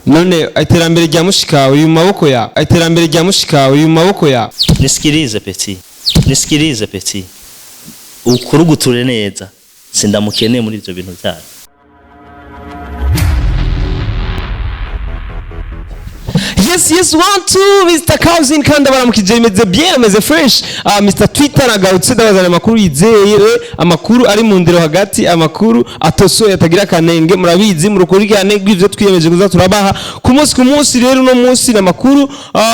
None iterambere rya mushikawe riri mu maboko yawe? Iterambere rya mushikawe riri mu maboko yawe? Nisikilize petit, nisikilize petit, ukuruguture neza, sindamukeneye muri ivyo bintu vyanyu. Yes, one two, Mr. Cousin, kandi abaramukije, imeze bien, ameze fresh. Mr. Twitter nagarutse, ndabazana amakuru yizeye, amakuru ari mu ndero hagati, amakuru atosoye atagira akanenge. Murabizi, murukurikirane rw'ivyo twiyemeje kuza turabaha ku munsi ku munsi. Rero uno munsi ni amakuru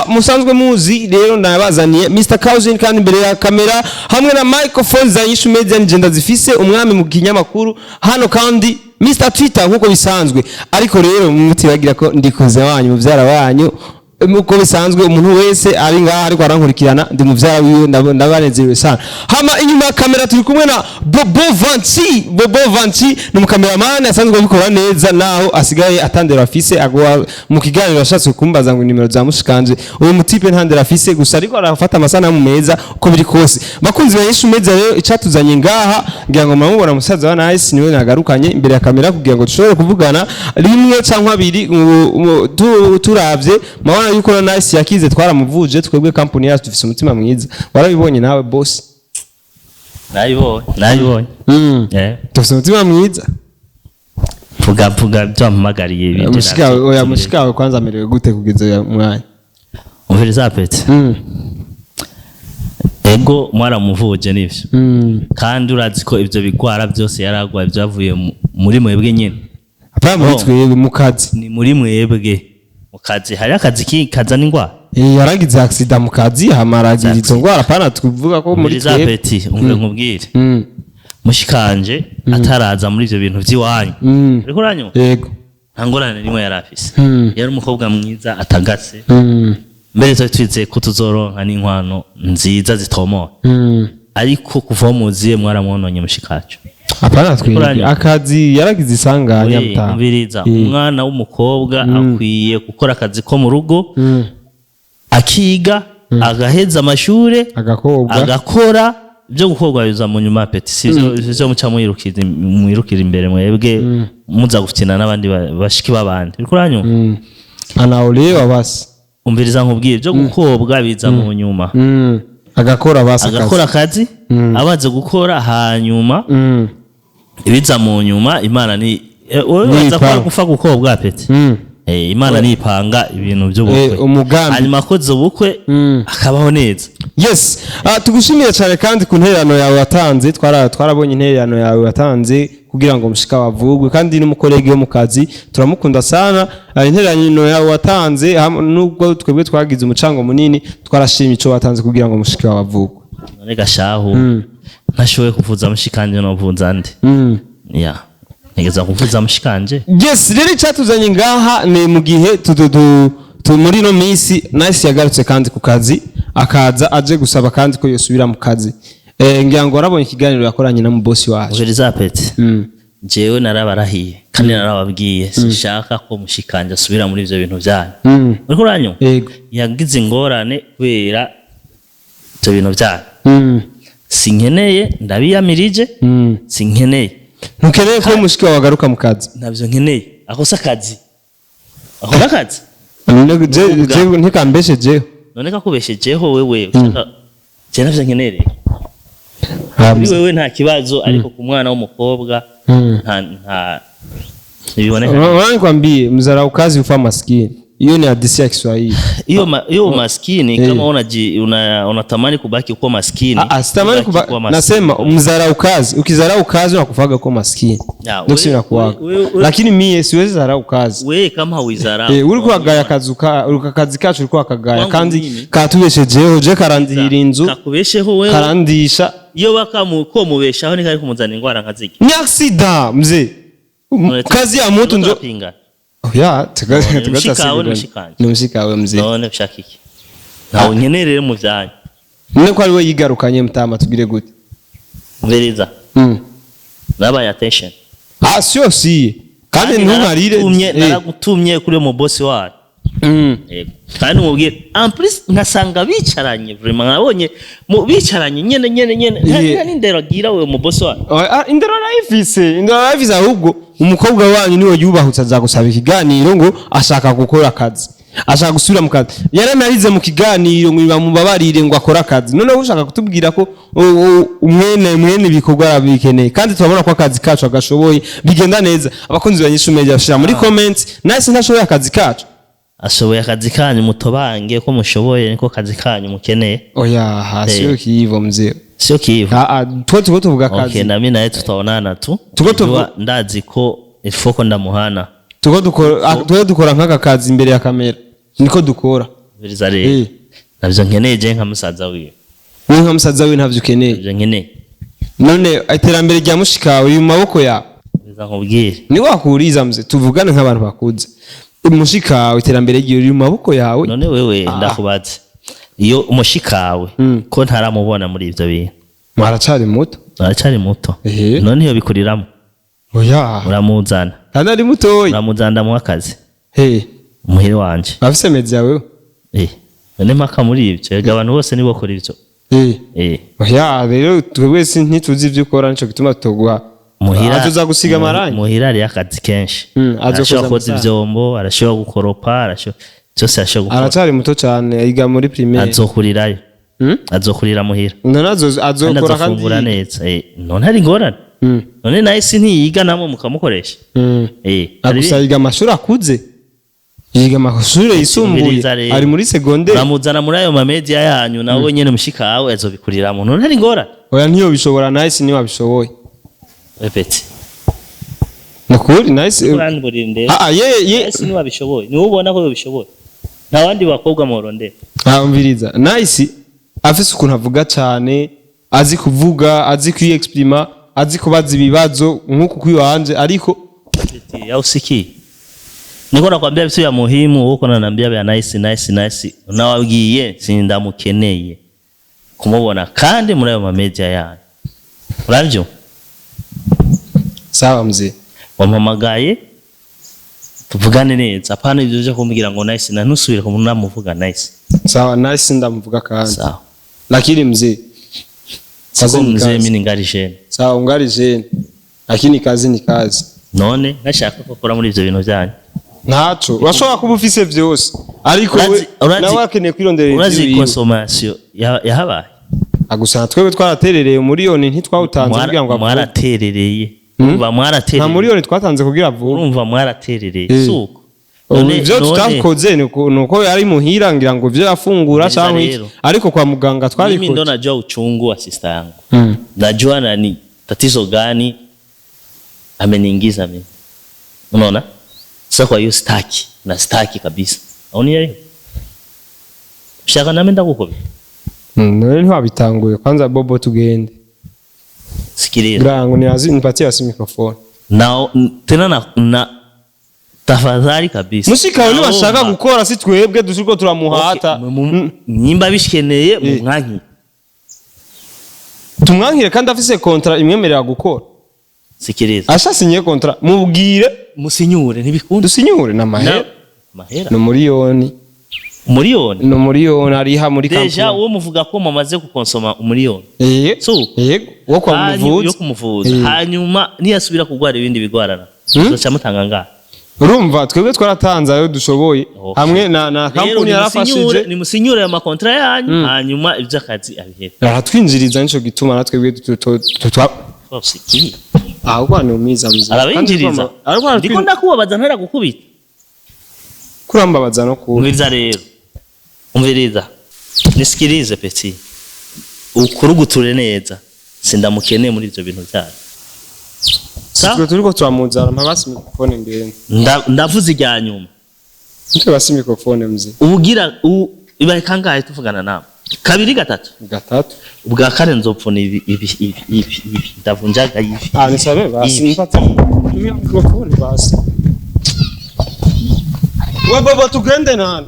musanzwe muzi. Rero ndabazaniye Mr. Cousin, kandi imbere ya kamera hamwe na microphone za Nyishu Media ni jenda zifise umwami mu kinyamakuru hano, kandi Mr. Twitter nkuko bisanzwe. Ariko rero mutibagira ko ndikuze wanyu, muvyara wanyu nkuko bisanzwe. Umuntu wese ari ngaha ariko arankurikirana, ndi muvyara wiwe, ndabanezerewe sana. Hama inyuma ya kamera turi kumwe na Bobo Vanci. Bobo Vanci ni umukameramani asanzwe abikora neza, naho asigaye atandera afise. Agwa mu kiganiro yashatse kumbaza ngo nimero za mushikanje. Uyu mutipe ntandera afise gusa, ariko arafata amasanamu meza uko biri kose. Bakunzi ba Yesu Media, rero icatuzanye ngaha, ngira ngo muramubona, musaza wa Nice niwe nagarukanye imbere ya kamera kugira ngo dushobore kuvugana rimwe cyangwa abiri. Turavye mabona yuko na Nice yakize, twaramuvuje twebwe, company yacu dufise umutima mwiza, warabibonye nawe boss. Nabibonye, nabibonye. Dufise umutima mwiza. Vuga, vuga ibyo wampamagariye, ibindi Mushikawe, navyo oya, tubireke. mushikawe kwanza amerewe gute kugeza uyu mwanya? Umviriza petit. Ego, mwaramuvuje nivyo. Kandi urazi ko ivyo bigwara byose yaragwaye byavuye muri mwebwe nyene. Apana muri Oh. twebwe, mu kazi. Ni muri mwebwe mu kazi, hari akazi kazana ingwara. Yaragize accident mu kazi, hama aragira izo ngwara. Apana tuvuga ko muri Umviriza twebwe. petit, umve nkubwire. Mushikanje ataraza muri ivyo bintu vy'iwanyu, uriko uranyumva? Yego. Nta ngorane nimwe yari afise. Yari umukobwa mwiza atagase. Mbere twari twizeye ko tuzoronka n'inkwano nziza zitomoye. Ariko kuva aho muziye mwaramwononye mushikacu. Apana twebwe. Uranyumva? Akazi, yaragize isanganya mta. Umviriza, umwana w'umukobwa akwiye gukora akazi ko mu rugo, akiga, agaheza amashure, agakobwa agakora. Ibyo gukorwa biza mu nyuma petit, sivyo muca mwirukira imbere mwebwe, muza gukina n'abandi bashiki b'abandi. Uriko uranyumva? Anaolewa basi. Umviriza nkubwire, ibyo gukobwa biza mu nyuma. Agakora basi akazi. Agakora akazi, amaze gukora, hanyuma ibiza mu nyuma Imana ni wowe Ni waza ipanga. ko gupfa gukobwa petit. Imana nipanga ibintu by'ubukwe. Umugambi. Hanyuma akoze ubukwe, akabaho neza. Yes, tugushimiye cyane kandi ku ntererano yawe watanze. Twarabonye intererano yawe watanze kugira ngo mushika wavugwe, kandi n'umukolege wo mu kazi turamukunda sana. Intererano yawe watanze, nubwo twebwe twagize umucango munini, twarashimye ico watanze kugira ngo mushika wavugwe. None gashahu, ntashoboye kuvuza mushikanje, novuza nde? Ya, ntegeza kuvuza mushikanje. Yes, rero icyatuzanye ngaha ni mu gihe muri ino minsi Nice yagarutse kandi ku kazi, akaza aje gusaba kandi ko yosubira mu kazi. Ngira ngo warabonye ikiganiro yakoranye na mubosi wacu. Umviriza petit, jewe narabarahiye kandi narababwiye, sinshaka ko mushikanje asubira muri ivyo bintu vyanyu. Uriko uranyumva? Yego. Yagize ingorane kubera ivyo bintu vyanyu. Sinkeneye, ndabiyamirije. Sinkeneye. Ntukeneye ko mushiki wawe agaruka mu kazi? Ntabyo nkeneye. Ako si akazi, ako ni akazi. Je ntikambeshejeho. None kakubeshejeho wewe ushaka, je navyo nkeneye rero. Kuri wewe nta kibazo, ariko ku mwana w'umukobwa nta ntibiboneka. Unaona, nikwambie, mzarau kazi hufa maskini. Hiyo ni hadithi ya Kiswahili. Hiyo umaskini, kama unatamani kubaki kuwa maskini. Ah, sitamani ubaki kuba, kuwa maskini. nasema mzarau kazi, ukizarau kazi unakufaga kuwa maskini. Ya, Ndio sio inakuwaga. Lakini mie siwezi zarau kazi. We kama hauizarau. Uriko uragaya akazi uriko akazi kacu uriko akagaya Kwangu kandi mimi. katubeshejeho, je karandihira inzu, Kakubesheho wewe. karandisha. Iyo bakamubeshaho ni kari kumuzana ingwara nka ziki. Ni accident mzee. Kazi ya mtu njo Turapingana. Ya, None mushikawe ni mushikanje. ni mushikawe mzee. None ushaka iki? Ntawe nkeneye rero mu byanyu. None ko ari we yigarukanye mutama, tugire gute? Umviriza, nabaye attention. Ah, sio siye. Kandi ntunkarire. Naragutumye kuri uwo mubosi wacu. Yego. Kandi umubwire, en plus nkasanga bicaranye, vraiment nkabonye bicaranye nyene nyene nyene. Nta n'indero agira uwo mubosi wacu. Ah, indero arayifise, indero arayifise, ahubwo Umukobwa wanyu niwe yubahutse azagusaba ikiganiro ngo ashaka gukora akazi, ashaka gusubira mu kazi. Yaranarize mu kiganiro ngo bamubabarire ngo akore akazi. Noneho ushaka kutubwira ko mwene mwene ibikorwa arabikeneye, kandi turabona ko akazi kacu agashoboye, bigenda neza. Abakunzi ba Nyishu Media bashira muri comments, Nice ntashoboye akazi kacu? Ashoboye akazi kanyu, mutobange ko mushoboye, niko kazi kanyu mukeneye. Oya, hasi Eh. kivo mzee. Sio kivu. Ah ah, twe tuko tuvuga akazi. Okay, na mimi naye tutaonana tu. Tuko Najua ndazi ko ifoko ndamuhana. Tuko dukora, twe dukora nk'aka kazi imbere ya kamera, niko dukora. Biriza rero. Navyo nkeneye je nka musaza wiwe. Wowe nka musaza we ntavyo ukeneye? Navyo nkeneye. None iterambere rya mushikawe riri mu maboko yawe? Biza nkubwire. Ni wakuriza mze, tuvugane nk'abantu bakuze. Mushikawe iterambere ryiwe riri mu maboko yawe? None wewe, ndakubaze, iyo umushikawe ko ntaramubona muri ivyo bintu? Mwaracari muto. Aracari muto. Ehe. None iyo bikuriramo? Oya. Uramuzana. Kandi ari mutoyi. Uramuzana, ndamuha akazi. He? Muhire wanje. Afise mezi yawe? Eh, none mpaka muri ivyo, erega abantu bose nibo bakora ivyo. Eh. Oya rero, twebwe si ntituzi ivyo ukora, nico gituma tuguha. Muhira. Azoza gusiga amarangi. Muhira hariyo akazi kenshi. Azokoza Arashobora koza amasahani. ivyombo, arashobora gukoropa, arashobora byose, arashobora gukora. Aracari muto cane, yiga muri primaire. Azokurirayo. Azokurira muhira. None kandi azokora kandi azofungura neza. None hari ingorane? None nawe si ntiyiga, namwe mukamukoresha? Hari Gusa yiga amashuri akuze, yiga amashuri yisumbuye. Umviriza rero. Ari muri secondaire. Uramuzana muri ayo mamedia yanyu, nawe nyene mushikawe azobikuriramo. None hari ingorane? Oya, ntiyo bishobora. Nice niwe abishoboye. Répète. Nukuri Nice. Urandurire. Ah ah, ye ye. Nice niwe abishoboye, niwe ubona ko yobishoboye, nta bandi bakobwa mworondera. Ah, umviriza, Nice afise ukuntu avuga cyane, azi kuvuga, azi kwiyexprima, azi kubaza ibibazo nk'uku kwiwanje, ariko Eti, hausikii? Niko nakwambia vitu vya muhimu, huko unaniambia vya Nice, Nice, Nice. Nawabwiye sindamukeneye kumubona kandi muri ayo mamedia yanyu. Uravyo? Sawa mzee. Wampamagaye tuvugane neza, hapana ivyo vyo kumbwira ngo Nice, na ntusubire kumunamuvuga Nice. Sawa, Nice ndamuvuga kandi. Sawa. Lakini mzee, kazi Siko ni mzee, kazi. mimi ningali jeune. Sawa, ungali jeune, lakini kazi ni kazi. None nashaka ko akora muri ivyo bintu vyanyu. Ntaco urashobora kuba ufise vyose, ariko we nawe akeneye kwironderera Urazi ivyiwiwe. consommation yahabaye. Gusa twebwe twaraterereye umuriyoni, ntitwawutanze kugira ngo avuge. Mwaraterereye. Urumva, Nta mwaraterereye. muriyoni twatanze kugira avuge. Urumva, mwaraterereye. Suko. Ubu ivyo tutakoze ni uko yari muhira, ngira ngo ivyo yafungura Neza canke iki. rero. Ariko kwa muganga Mimi twarikoze. ndo najua uchungu wa sister yangu. Najua na ni tatizo gani ameniingiza mimi. Unaona? Sasa kwa hiyo sitaki na sitaki kabisa. Aoni yeye? Shaka nami ndakukobera. None ntiwabitanguye kwanza, bobo tugende. Sikiliza. Ngira ngo niazi nipatie asi microphone. Na tena na tafadhali kabisa. Mushikawe niwashaka Naomba. gukora, si twebwe dushiriko turamuhata. Okay, nimba bishikeneye mumwanki. Tumwankire kandi afise contrat imwemerera gukora? Sikiliza. Ashasinye contrat, mubwire. Musinyure ntibikunda. Dusinyure na mahera. Mahera. Ni umuriyoni. Umuriyoni. Ni umuriyoni ariha muri Déjà kampuni. uwo muvuga ko mumaze gukonsoma umuriyoni. Yego. Yego, wo kwa Yo muvuzi. kumuvuza. Hanyuma niyasubira kugwara ibindi bigwarana, uzoca mutanga ngaha? Urumva, twebwe twaratanze ayo dushoboye hamwe na Rero kampuni yarafashije. Nimusinyure ayo makontra yanyu, hanyuma iby'akazi abihere. Aratwinjiriza, nico gituma natwe twebwe Usikiye. Ahubwo ni umiza mzee. Arabinjiriza. Ariko Ndiko ndakubabaza, ntaragukubita. Kurambabaza no kuba. Umviriza rero, umviriza, nisikilize petit, ukuruguture neza, sindamukeneye muri ivyo bintu byanyu. Sawa? Twe turiko turamuzana, mpa basi microphone ngende. Ndavuze irya nyuma. Mpe basi microphone mzee. Ubugira ibaye kangahe tuvugana nawe? Kabiri, gatatu? Gatatu. Ubwa kane nzopfuna ibi ibi ibi ibi ibi, ndavunjaga ibi. Ah, nisabe basi. Ibi. Mpate microphone basi. We baba, tugende nani?